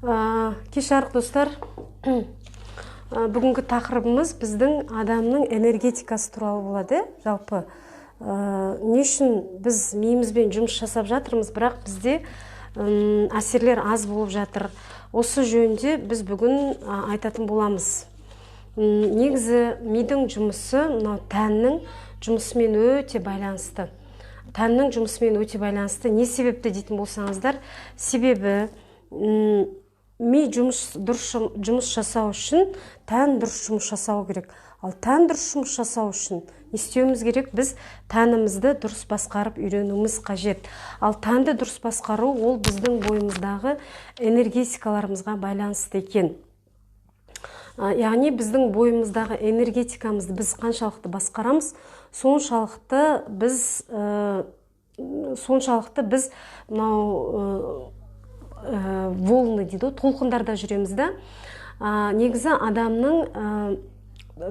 Кеш жарық, достар! Бүгінгі тақырыбымыз біздің адамның энергетикасы туралы болады. Жалпы, не үшін біз миымызбен жұмыс жасап жатырмыз, бірақ бізде әсерлер аз болып жатыр? Осы жөнінде біз бүгін айтатын боламыз. Негізі мидың жұмысы мынау тәннің жұмысымен өте байланысты, тәннің жұмысымен өте байланысты. Не себепті дейтін болсаңыздар, себебі ми дұрыс жұмыс жасау үшін тән дұрыс жұмыс жасау керек. Ал тән дұрыс жұмыс жасау үшін не істеуіміз керек? Біз тәнімізді дұрыс басқарып үйренуіміз қажет. Ал тәнді дұрыс басқару ол біздің бойымыздағы энергетикаларымызға байланысты екен. Яғни біздің бойымыздағы энергетикамызды біз қаншалықты басқарамыз, соншалықты біз мынау волны дейді ғой, толқындарда жүреміз да. Негізі адамның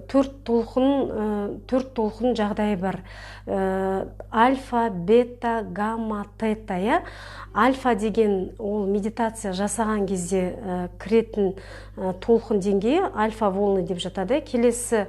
төрт толқын жағдайы бар: альфа, бета, гамма, тета, иә. Альфа деген ол медитация жасаған кезде кіретін толқын деңгейі, альфа волны деп жатады. Келесі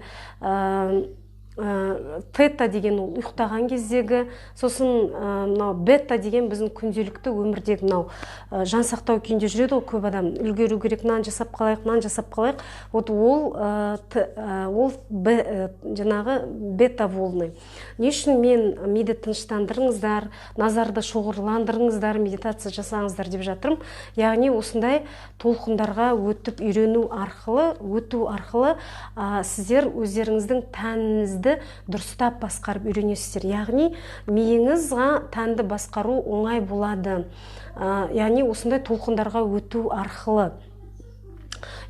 тета деген ол ұйықтаған кездегі. Сосын мынау бета деген біздің күнделікті өмірдегі мынау жансақтау күйінде жүреді ғой көп адам: үлгеру керек, мынаны жасап қалайық, мынаны жасап қалайық. Вот ол ол жаңағы бета волны. Не үшін мен миды тыныштандырыңыздар, назарды шоғырландырыңыздар, медитация жасаңыздар деп жатырмын? Яғни осындай толқындарға өтіп үйрену арқылы, өту арқылы сіздер өздеріңіздің тәніңізді дұрыстап басқарып үйренесіздер. Яғни миыңызға тәнді басқару оңай болады, яғни осындай толқындарға өту арқылы.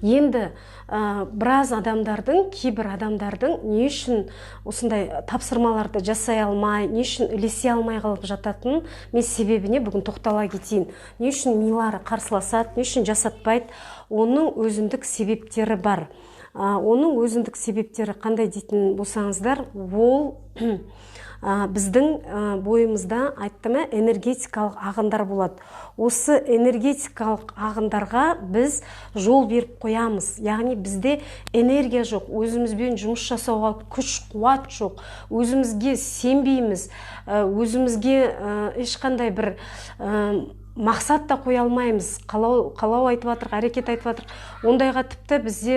Енді біраз адамдардың, кейбір адамдардың не үшін осындай тапсырмаларды жасай алмай, не үшін ілесе алмай қалып жататынын мен себебіне бүгін тоқтала кетейін. Не үшін милары қарсыласады, не үшін жасатпайды? Оның өзіндік себептері бар. Оның өзіндік себептері қандай дейтін болсаңыздар, ол біздің бойымызда, айттым, энергетикалық ағындар болады. Осы энергетикалық ағындарға біз жол беріп қоямыз. Яғни бізде энергия жоқ, өзімізбен жұмыс жасауға күш қуат жоқ, өзімізге сенбейміз, өзімізге ешқандай бір мақсат та қоя алмаймыз. Қалау айтып жатырық, әрекет айтып жатырық, ондайға тіпті бізде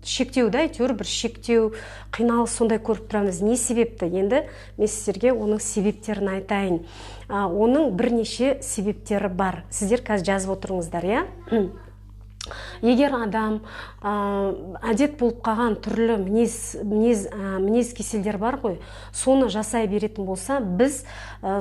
шектеу да, әйтеуір бір шектеу, қиналыс сондай көріп тұрамыз. Не себепті? Енді мен сіздерге оның себептерін айтайын. Оның бірнеше себептері бар. Сіздер қазір жазып отырыңыздар, иә. Егер адам әдет болып қалған түрлі мінез кеселдер бар ғой, соны жасай беретін болса, біз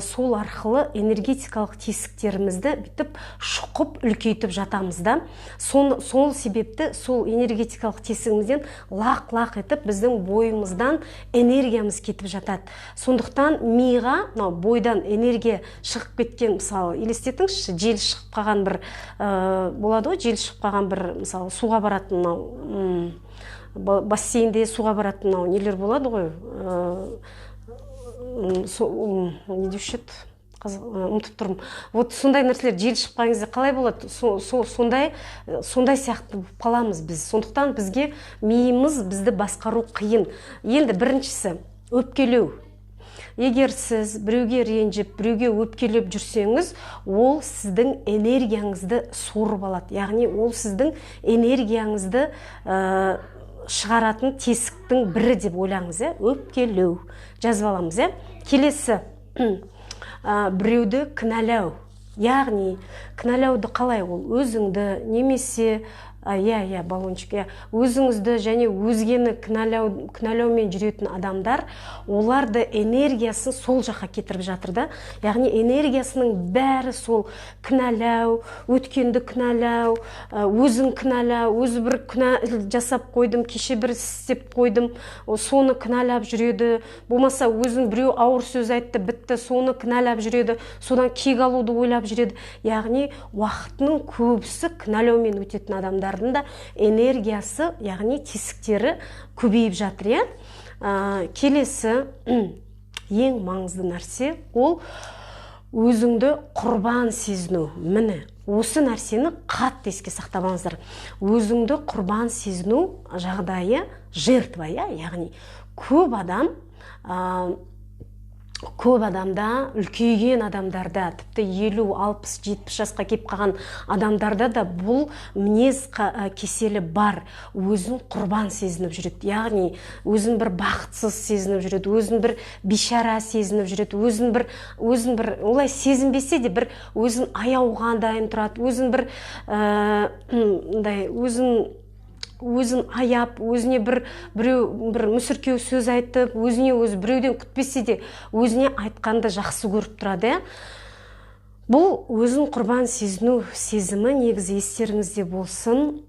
сол арқылы энергетикалық тесіктерімізді бүйтіп шұқып, үлкейтіп жатамыз да. Сол себепті сол энергетикалық тесігімізден лақ лақ етіп біздің бойымыздан энергиямыз кетіп жатады. Сондықтан миға мынау бойдан энергия шығып кеткен, мысалы, елестетіңізші, жел шығып қалған бір болады ғой, жел шығып қалған бір, мысалы, суға баратын мынау бассейнде суға баратын мынау нелер болады ғой, не деуші еді, ұмытып тұрмын. Вот сондай нәрселер жел шығып қалған кезде қалай болады? Сондай сияқты болып қаламыз біз. Сондықтан бізге миымыз бізді басқару қиын. Енді біріншісі – өпкелеу. Егер сіз біреуге ренжіп, біреуге өпкелеп жүрсеңіз, ол сіздің энергияңызды сорып алады. Яғни ол сіздің энергияңызды шығаратын тесіктің бірі деп ойлаңыз, иә. Өпкелеу, жазып аламыз, иә. Келесі біреуді кінәлау. Яғни кінәлауды қалай? Ол өзіңді немесе, иә, баллончик, иә, өзіңізді және өзгені кінәлаумен жүретін адамдар, олар да энергиясын сол жаққа кетіріп жатыр да. Яғни энергиясының бәрі сол кінәлау, өткенді кінәлау, өзін кінәлау, өзі бір күнә жасап қойдым, кеше бір істеп қойдым, соны кінәлап жүреді. Болмаса өзін біреу ауыр сөз айтты, бітті, соны кінәлап жүреді, содан кек алуды ойлап жүреді. Яғни уақытының көбісі кінәлаумен өтетін адамдардың да энергиясы, яғни тесіктері көбейіп жатыр, иә. Келесі ең маңызды нәрсе ол Өзіңді құрбан сезіну. Міне, осы нәрсені қатты еске сақтап алыңыздар. Өзіңді құрбан сезіну жағдайы, жертва, иә. Яғни көп адам, көп адамда, үлкейген адамдарда, тіпті 50, 60, 70 жасқа келіп қалған адамдарда да бұл мінез кеселі бар. Өзін құрбан сезініп жүреді, яғни өзін бір бақытсыз сезініп жүреді, өзін бір бейшара сезініп жүреді, өзін бір олай сезінбесе де, бір өзін аяуға дайын тұрады, өзін бір мындай өзін аяп, өзіне бір біреу бір мүсіркеу сөз айтып, өзіне өзі біреуден күтпесе де, өзіне айтқанды жақсы көріп тұрады, иә. Бұл өзін құрбан сезіну сезімі негізі, естеріңізде болсын.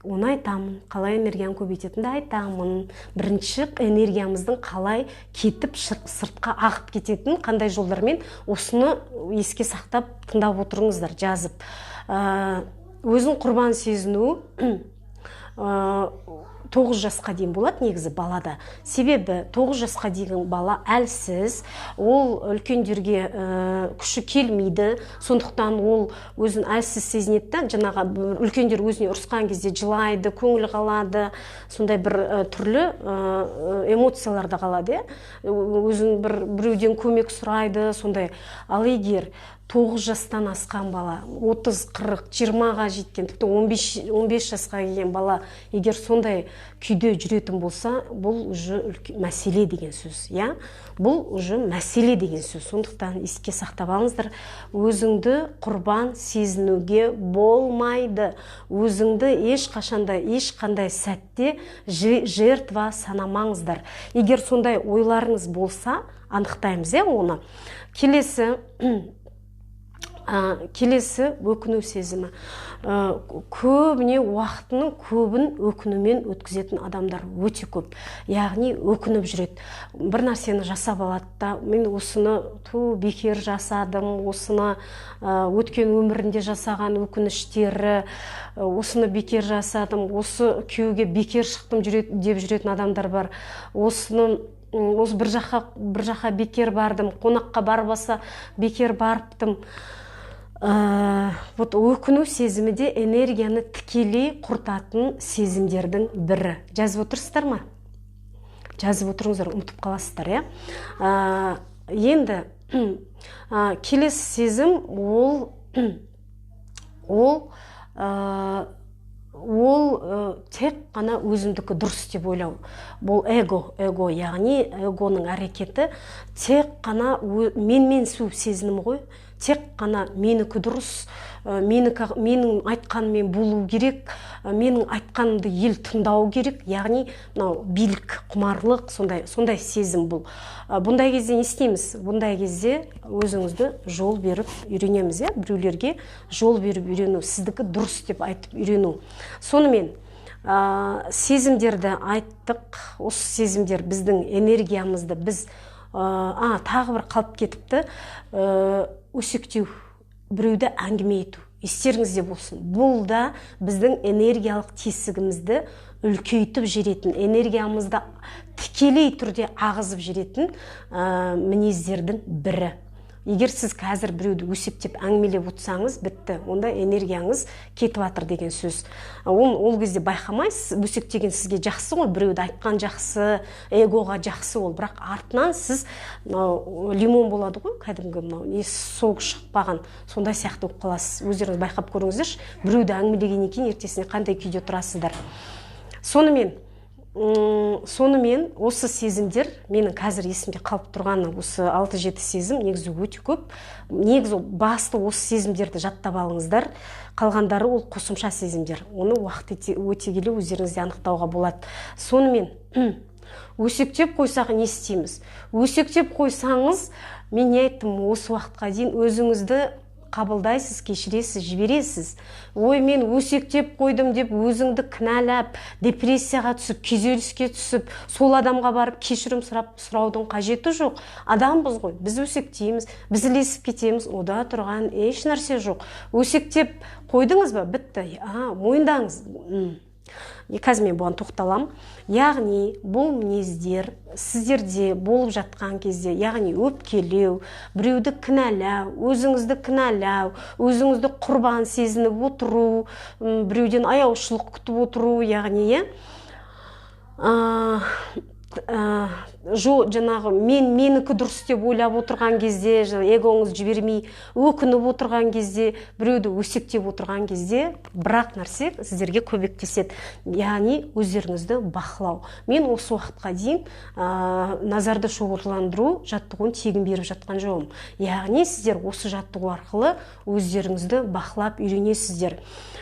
Оны айтамын, қалай энергияны көбейтетінді айтамын. Бірінші энергиямыздың қалай кетіп, сыртқа ағып кететінін, қандай жолдармен, осыны еске сақтап, тыңдап отырыңыздар, жазып. Өзін құрбан сезіну 9 жасқа дейін болады негізі балада. Себебі 9 жасқа дейін бала әлсіз, ол үлкендерге күші келмейді. Сондықтан ол өзін әлсіз сезінеді да, жаңағы үлкендер өзіне ұрысқан кезде жылайды, көңілі қалады, сондай бір түрлі эмоцияларда қалады, иә. Өзін бір біреуден көмек сұрайды сондай. Ал егер 9 жастан асқан бала, 30, 40, 20-ға жеткен, тіпті 15, 15 жасқа келген бала егер сондай күйде жүретін болса, бұл уже мәселе деген сөз, иә. Бұл уже мәселе деген сөз. Сондықтан еске сақтап алыңыздар: өзіңді құрбан сезінуге болмайды. Өзіңді ешқашанда, ешқандай сәтте жертва санамаңыздар. Егер сондай ойларыңыз болса, анықтаймыз, иә, оны. Келесі өкіну сезімі. Көбіне уақытының көбін өкінумен өткізетін адамдар өте көп. Яғни өкініп жүреді, бір нәрсені жасап алады да, мен осыны ту бекер жасадым, осыны, өткен өмірінде жасаған өкініштері, осыны бекер жасадым, осы күйеуге бекер шықтым деп жүретін адамдар бар. Осыны, осы бір жаққа бекер бардым, қонаққа бармаса бекер барыптым. Вот өкіну сезімі де энергияны тікелей құртатын сезімдердің бірі. Жазып отырсыздар ма? Жазып отырыңыздар, ұмытып қаласыздар, иә. Енді келесі сезім ол тек қана өзімдікі дұрыс деп ойлау. Бұл эго, яғни эгоның әрекеті, тек қана менменсу сезінім ғой. Тек қана менікі дұрыс, менікі, менің айтқаныммен болу керек, менің айтқанымды ел тыңдау керек. Яғни мынау билік құмарлық, сондай сезім бұл. Бұндай кезде не істейміз? Бұндай кезде өзіңізді жол беріп үйренеміз, иә. Біреулерге жол беріп үйрену, сіздікі дұрыс деп айтып үйрену. Сонымен, сезімдерді айттық. Осы сезімдер біздің энергиямызды біз, тағы бір қалып кетіпті: өсектеу, біреуді әңгіме ету. Естеріңізде болсын, бұл да біздің энергиялық тесігімізді үлкейтіп жіберетін, энергиямызды тікелей түрде ағызып жіберетін мінездердің бірі. Егер сіз қазір біреуді өсектеп, әңгімелеп отырсаңыз, бітті, онда энергияңыз кетіп жатыр деген сөз. Ол кезде байқамайсыз, өсектеген сізге жақсы ғой, біреуді айтқан жақсы, эгоға жақсы ол. Бірақ артынан сіз мынау лимон болады ғой, кәдімгі мынау не, сок шықпаған, сондай сияқты болып қаласыз. Өздеріңіз байқап көріңіздерші, біреуді әңгімелегеннен кейін ертесіне қандай күйде тұрасыздар. Сонымен, осы сезімдер, менің қазір есімде қалып тұрғаны осы алты жеті сезім. Негізі өте көп. Негізі басты осы сезімдерді жаттап алыңыздар. Қалғандары ол қосымша сезімдер, оны уақыт өте келе өздеріңізде анықтауға болады. Сонымен, өсектеп қойсақ, не істейміз? Өсектеп қойсаңыз, мен не айттым осы уақытқа дейін? Өзіңізді қабылдайсыз, кешіресіз, жібересіз. Ой, мен өсектеп қойдым деп өзіңді кінәлап, депрессияға түсіп, күйзеліске түсіп, сол адамға барып кешірім сұраудың қажеті жоқ. Адамбыз ғой біз, өсектейміз, біз ілесіп кетеміз, онда тұрған еш нәрсе жоқ. Өсектеп қойдыңыз ба, бітті, мойындаңыз. Қазір мен бұған тоқталам. Яғни бұл мінездер сіздерде болып жатқан кезде, яғни өпкелеу, біреуді кінәлау, өзіңізді кінәлау, өзіңізді құрбан сезініп отыру, біреуден аяушылық күтіп отыру, яғни жаңағы менікі дұрыс деп ойлап отырған кезде, эгоңыз жібермей өкініп отырған кезде, біреуді өсектеп отырған кезде, бірақ нәрсе сіздерге көмектеседі, яғни өздеріңізді бақылау. Мен осы уақытқа дейін назарды шоғырландыру жаттығуын тегін беріп жатқан жоқпын. Яғни сіздер осы жаттығу арқылы өздеріңізді бақылап үйренесіздер.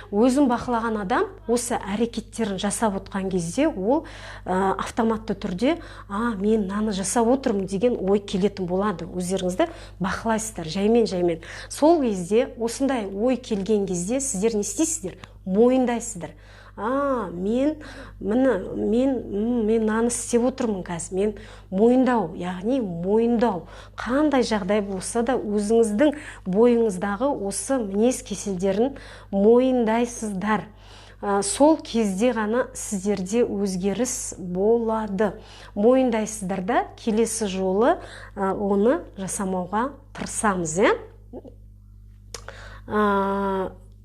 Өзін бақылаған адам осы әрекеттерін жасап отқан кезде ол автоматты түрде мен мынаны жасап отырмын деген ой келетін болады. Өздеріңізді бақылайсыздар жаймен-жаймен. Сол кезде осындай ой келген кезде сіздер не істейсіздер? Мойындайсыздар. Мен мынаны істеп отырмын қазір. Мен мойындау, яғни мойындау. Қандай жағдай болса да өзіңіздің бойыңыздағы осы мінез кеселдерін мойындайсыздар. Сол кезде ғана сіздерде өзгеріс болады. Мойындайсыздар да келесі жолы оны жасамауға тырысамыз.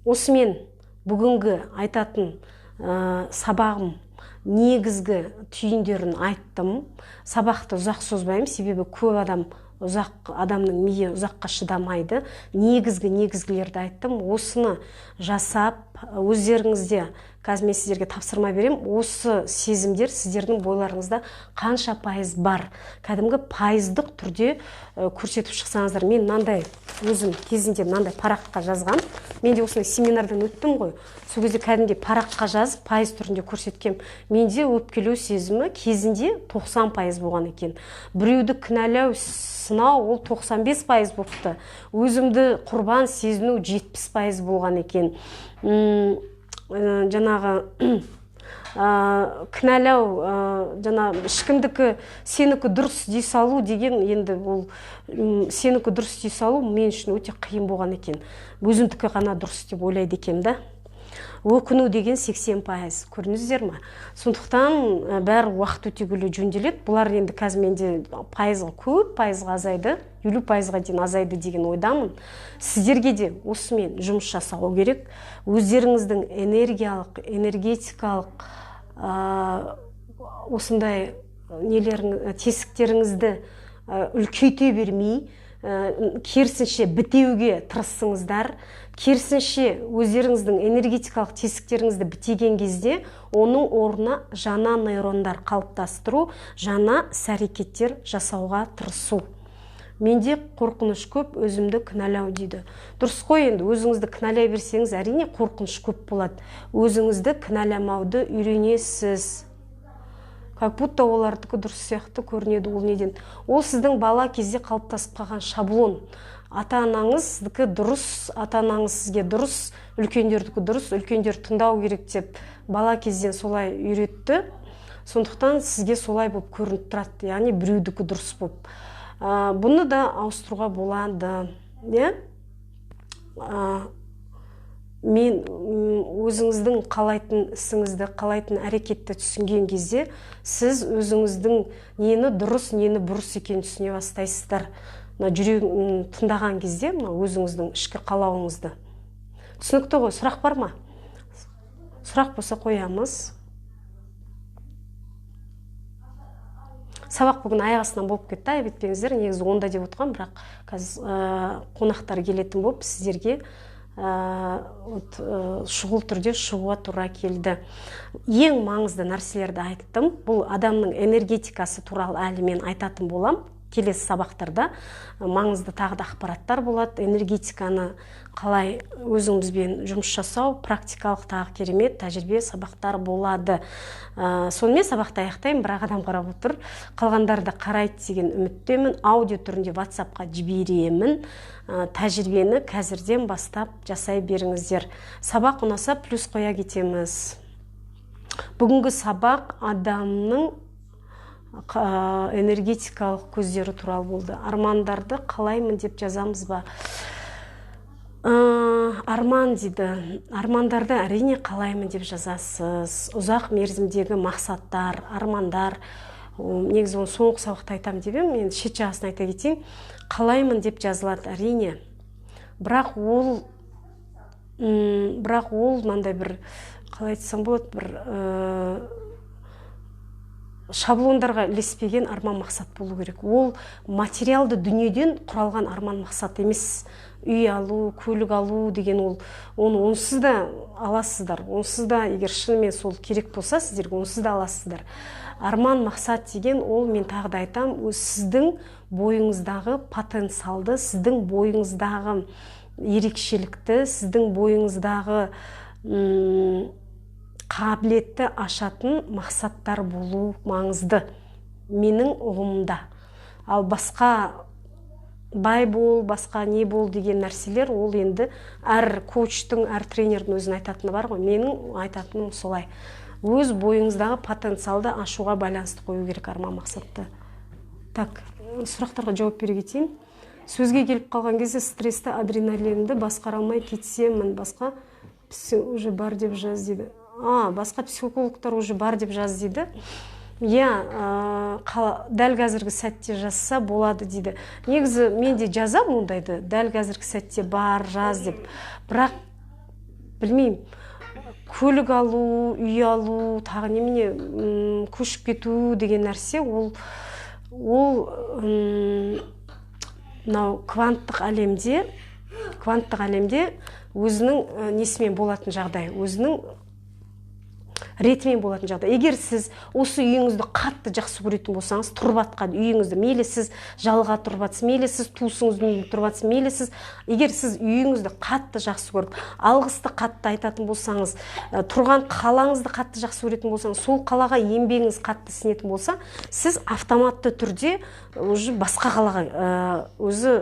Осымен бүгінгі айтатын сабағым негізгі түйіндерін айттым. Сабақты ұзақ созбаймын, себебі көп адам ұзақ, адамның миы ұзаққа шыдамайды. Негізгі-негізгілерді айттым. Осыны жасап, өздеріңізде, қазір мен сіздерге тапсырма беремін, осы сезімдер сіздердің бойларыңызда қанша пайыз бар, кәдімгі пайыздық түрде көрсетіп шықсаңыздар. Мен мынандай өзім кезінде мынандай параққа жазғам. Мен де осындай семинардан өттім ғой. Сол кезде кәдімгідей параққа жазып, пайыз түрінде көрсеткем. Менде өпкелеу сезімі кезінде 90% болған екен. Біреуді кінәлау, сынау ол 95% болыпты. Өзімді құрбан сезіну 70% болған екен. Жаңағы кінәлау, жаңа ешкімдікі сенікі дұрыс дей салу деген, енді ол сенікі дұрыс дей салу мен үшін өте қиын болған екен. Өзімдікі ғана дұрыс деп ойлайды екен да. Өкіну деген 80%, көрдіңіздер ме? Сондықтан бәрі уақыт өте келе жөнделеді. Бұлар енді қазір менде пайызға көп, пайызға азайды, 50%-ға дейін азайды деген ойдамын. Сіздерге де осымен жұмыс жасау керек. Өздеріңіздің энергиялық, энергетикалық осындай нелерің, тесіктеріңізді үлкейте бермей, керісінше бітеуге тырысыңыздар. Керісінше өздеріңіздің энергетикалық тесіктеріңізді бітеген кезде оның орнына жаңа нейрондар қалыптастыру, жаңа іс-әрекеттер жасауға тырысу. Менде қорқыныш көп, өзімді кінәлау дейді. Дұрыс қой, енді өзіңізді кінәлай берсеңіз, әрине қорқыныш көп болады. Өзіңізді кінәламауды үйренесіз. Как будто олардікі дұрыс сияқты көрінеді. Ол неден? Ол сіздің бала кезде қалыптасып қалған шаблон. Ата-анаңыздікі дұрыс, ата-анаңыз сізге дұрыс, үлкендердікі дұрыс, үлкендер тыңдау керек деп бала кезден солай үйретті. Сондықтан сізге солай болып көрініп тұрады, яғни біреудікі дұрыс болып. Бұны да ауыстыруға болады. Мен өзіңіздің қалайтын ісіңізді, қалайтын әрекетті түсінген кезде сіз өзіңіздің нені дұрыс, нені бұрыс екенін түсіне бастайсыздар. Мына жүрегін тыңдаған кезде, мына өзіңіздің ішкі қалауыңызды. Түсінікті ғой, сұрақ бар ма? Сұрақ болса қоямыз. Сабақ бүгін аяқ астынан болып кетті, айып етпеңіздер. Негізі онда деп отқан, бірақ қазір қонақтар келетін болып сіздерге шұғыл түрде шығуға тура келді. Ең маңызды нәрселерді айттым. Бұл адамның энергетикасы туралы әлі мен айтатын болам. Келесі сабақтарда маңызды тағы да ақпараттар болады. Энергетиканы қалай өзіңізбен жұмыс жасау, практикалық тағы керемет тәжірибе сабақтар болады. Сонымен сабақты аяқтаймын, бірақ адам қарап отыр. Қалғандары да қарайды деген үміттемін. Аудио түрінде WhatsApp-қа жіберемін. Тәжірибені қазірден бастап жасай беріңіздер. Сабақ ұнаса плюс қоя кетеміз. Бүгінгі сабақ адамның энергетикалық көздері туралы болды. Армандарды қалаймын деп жазамыз ба? Арман дейді. Армандарды, әрине, қалаймын деп жазасыз. Ұзақ мерзімдегі мақсаттар, армандар. Негізі оны соңғы сабақта айтамын деп едім, енді шет жағасын айта кетейін. Қалаймын деп жазылады, әрине. Бірақ ол мынандай бір, қалай айтсам болады, бір шаблондарға ілеспеген арман мақсат болу керек. Ол материалды дүниеден құралған арман мақсат емес. Үй алу, көлік алу деген, ол оны онсыз да аласыздар. Онсыз да, егер шынымен сол керек болса сіздерге, онсыз да аласыздар. Арман мақсат деген ол, мен тағы да айтамын, сіздің бойыңыздағы потенциалды, сіздің бойыңыздағы ерекшелікті, сіздің бойыңыздағы қабілетті ашатын мақсаттар болу маңызды менің ұғымымда. Ал басқа бай бол, басқа не бол деген нәрселер, ол енді әр коучтың, әр тренердің өзінің айтатыны бар ғой. Менің айтатыным солай: өз бойыңыздағы потенциалды ашуға байланысты қою керек арман мақсатты. Так, сұрақтарға жауап бере кетейін. Сөзге келіп қалған кезде стрессті, адреналинді басқара алмай кетсемін. Басқа уже бар деп жаз дейді. А, басқа психологтар уже бар деп жаз дейді. Иә, дәл қазіргі сәтте жазса болады дейді. Негізі мен де жазамын ондайды, дәл қазіргі сәтте бар, жаз деп. Бірақ білмеймін, көлік алу, үй алу, тағы немене, көшіп кету деген нәрсе, ол мынау кванттық әлемде өзінің несімен болатын жағдай, өзінің ретімен болатын жағдай. Егер сіз осы үйіңізді қатты жақсы көретін болсаңыз, тұрып жатқан үйіңізді, мейлі сіз жалға тұрып жатсыз, мейлі сіз туысыңыздың үйінде тұрып жатсыз, мейлі сіз, егер сіз үйіңізді қатты жақсы көріп, алғысты қатты айтатын болсаңыз, тұрған қалаңызды қатты жақсы көретін болсаңыз, сол қалаға еңбегіңіз қатты сіңетін болса, сіз автоматты түрде уже басқа қалаға өзі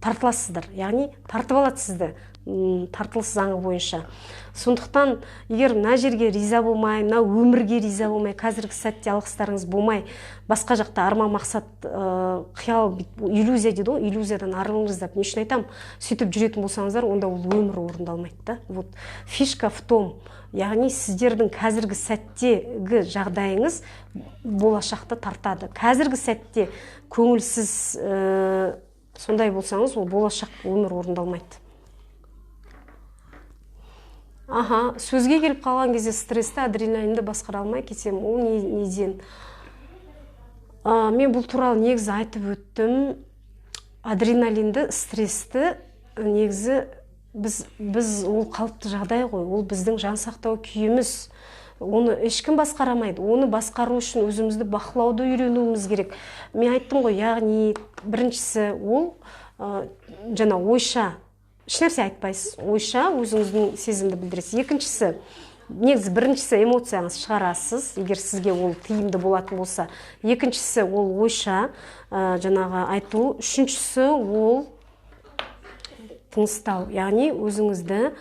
тартыласыздар, яғни тартып алады сізді тартылыс заңы бойынша. Сондықтан егер мына жерге риза болмай, мына өмірге риза болмай, қазіргі сәтте алғыстарыңыз болмай, басқа жақта арман мақсат, қиял, иллюзия дейді ғой, иллюзиядан арылыңыз деп не үшін айтамын, сөйтіп жүретін болсаңыздар, онда ол өмір орындалмайды да. Вот фишка в том, яғни сіздердің қазіргі сәттегі жағдайыңыз болашақты тартады. Қазіргі сәтте көңілсіз, сондай болсаңыз, ол болашақ өмір орындалмайды. Аха, сөзге келіп қалған кезде стрессті, адреналинді басқара алмай кетемін. Ол неден? Мен бұл туралы негізі айтып өттім. Адреналинді, стрессті негізі біз, ол қалыпты жағдай ғой, ол біздің жан сақтау күйіміз. Оны ешкім басқара алмайды. Оны басқару үшін өзімізді бақылауды үйренуіміз керек. Мен айттым ғой, яғни біріншісі ол жаңа ойша ешнәрсе айтпайсыз, ойша өзіңіздің сезімді білдіресіз. Екіншісі, негізі біріншісі эмоцияңызды шығарасыз, егер сізге ол тиімді болатын болса. Екіншісі ол ойша жаңағы айту. Үшіншісі ол тыныстау, яғни өзіңізді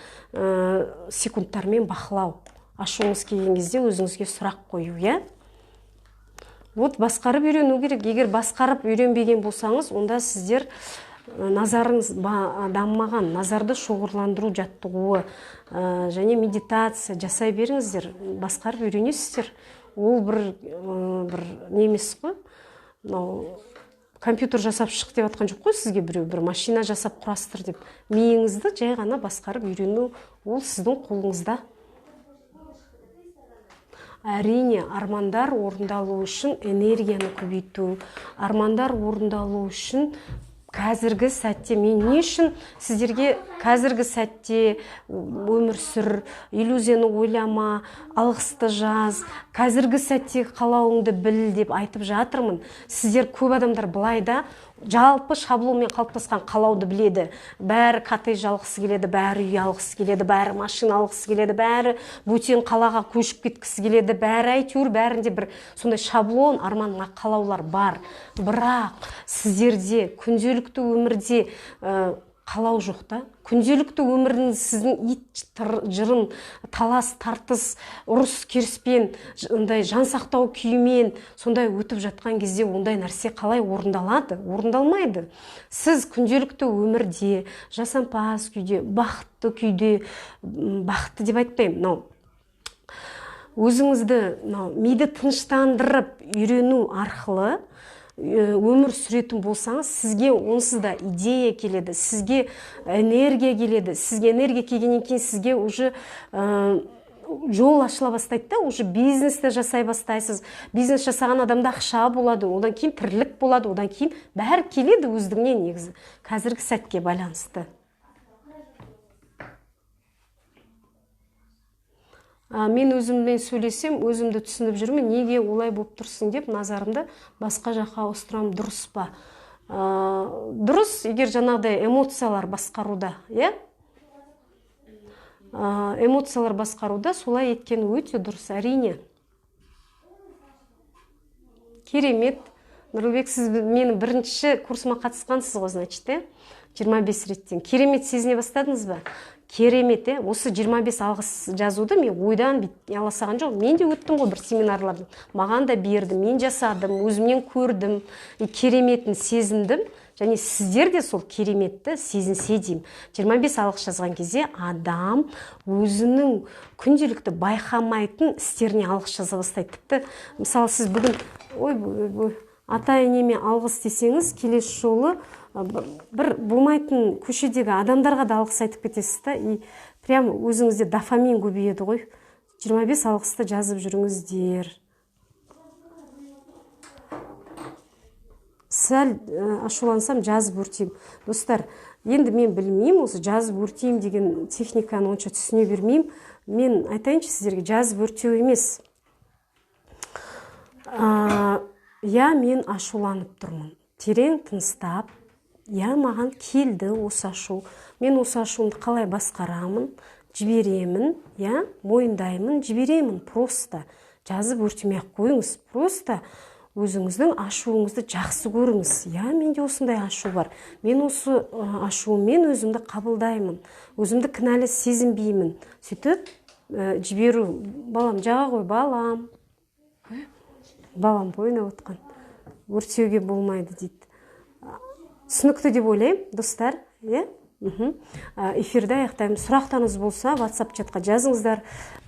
секундтармен бақылау, ашуыңыз келген кезде өзіңізге сұрақ қою, иә. Вот басқарып үйрену керек. Егер басқарып үйренбеген болсаңыз, онда сіздер назарыңыз дамымаған. Назарды шоғырландыру жаттығуы және медитация жасай беріңіздер, басқарып үйренесіздер. Ол бір не емес қой, мынау компьютер жасап шық деп жатқан жоқ қой сізге біреу, бір машина жасап құрастыр деп. Миыңызды жай ғана басқарып үйрену, ол сіздің қолыңызда. Әрине, армандар орындалу үшін энергияны көбейту, армандар орындалу үшін қазіргі сәтте, мен не үшін сіздерге қазіргі сәтте өмір сүр, иллюзияны ойлама, алғысты жаз, қазіргі сәтте қалауыңды біл деп айтып жатырмын? Сіздер, көп адамдар былай да, жалпы шаблонмен қалыптасқан қалауды біледі. Бәрі коттедж алғысы келеді, бәрі үй алғысы келеді, бәрі машина алғысы келеді, бәрі бөтен қалаға көшіп кеткісі келеді, бәрі, әйтеуір, бәрінде бір сондай шаблон арман қалаулар бар. Бірақ сіздерде күнделікті өмірде Қалау жоқ та. Күнделікті өміріңіз сіздің ит жырын, талас, тартыс, ұрыс керіспен, андай жан сақтау күйімен сондай өтіп жатқан кезде ондай нәрсе қалай орындалады? Орындалмайды. Сіз күнделікті өмірде жасампаз күйде, бақытты күйде, бақытты деп айтпаймын, мынау өзіңізді мынау миды тыныштандырып үйрену арқылы өмір сүретін болсаңыз, сізге онсыз да идея келеді, сізге энергия келеді. Сізге энергия келгеннен кейін сізге уже жол ашыла бастайды да, уже бизнесті жасай бастайсыз. Бизнес жасаған адамда ақша болады, одан кейін тірлік болады, одан кейін бәрі келеді өздігінен негізі, қазіргі сәтке байланысты. Мен өзіммен сөйлесем, өзімді түсініп жүрмін, неге олай болып тұрсың деп назарымды басқа жаққа ауыстырамын, дұрыс па? Дұрыс, егер жаңағыдай эмоциялар басқаруда, иә? Эмоциялар басқаруда солай еткен өте дұрыс, әрине. Керемет. Нұрлыбек, сіз менің бірінші курсыма қатысқансыз ғой, значит, иә? 25 реттен. Керемет сезіне бастадыңыз ба? Керемет, е? Осы 25 алғыс жазуды мен ойдан бит ала салған жоқ. Мен де өттім ғой бір семинарлардан. Маған да берді, мен жасадым, өзімнен көрдім, и кереметін сезіндім. Және сіздер де сол кереметті сезінсе деймін. 25 алғыс жазған кезде адам өзінің күнделікті байқамайтын істеріне алғыс жаза бастайды. Тіпті, мысалы, сіз бүгін ой, ой, ой, ата-енеме алғыс десеңіз, келесі жолы бір болмайтын көшедегі адамдарға да алғыс айтып кетесіз да, и прям өзіңізде дофамин көбейеді ғой. 25 алғысты жазып жүріңіздер. Сәл ашулансам жазып өртеймін. Достар, енді мен білмеймін, осы жазып өртеймін деген техниканы онша түсіне бермеймін. Мен айтайыншы сіздерге, жазып өртеу емес. Я мен ашуланып тұрмын. Терең тыныстап, я маған келді осы ашу. Мен осы ашуымды қалай басқарамын, жіберемін, я мойындаймын, жіберемін. Просто жазып өртемей ақ қойыңыз. Просто өзіңіздің ашуыңызды жақсы көріңіз. Я менде осындай ашу бар. Мен осы ашуыммен өзімді қабылдаймын. Өзімді кінәлі сезінбеймін. Сөйтіп жіберу. Балам, жаға ғой, балам. Балам ойнап отқан. Өртеуге болмайды дейді. Түсінікті деп ойлаймын, достар, иә? Эфирді аяқтаймын. Сұрақтарыңыз болса, WhatsApp чатқа жазыңыздар.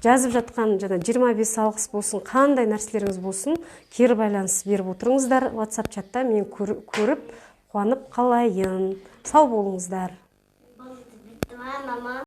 Жазып жатқан жаңа 25 алғыс болсын, қандай нәрселеріңіз болсын, кері байланыс беріп отырыңыздар. WhatsApp чатта мен көріп, қуанып қалайын. Сау болыңыздар. Мама.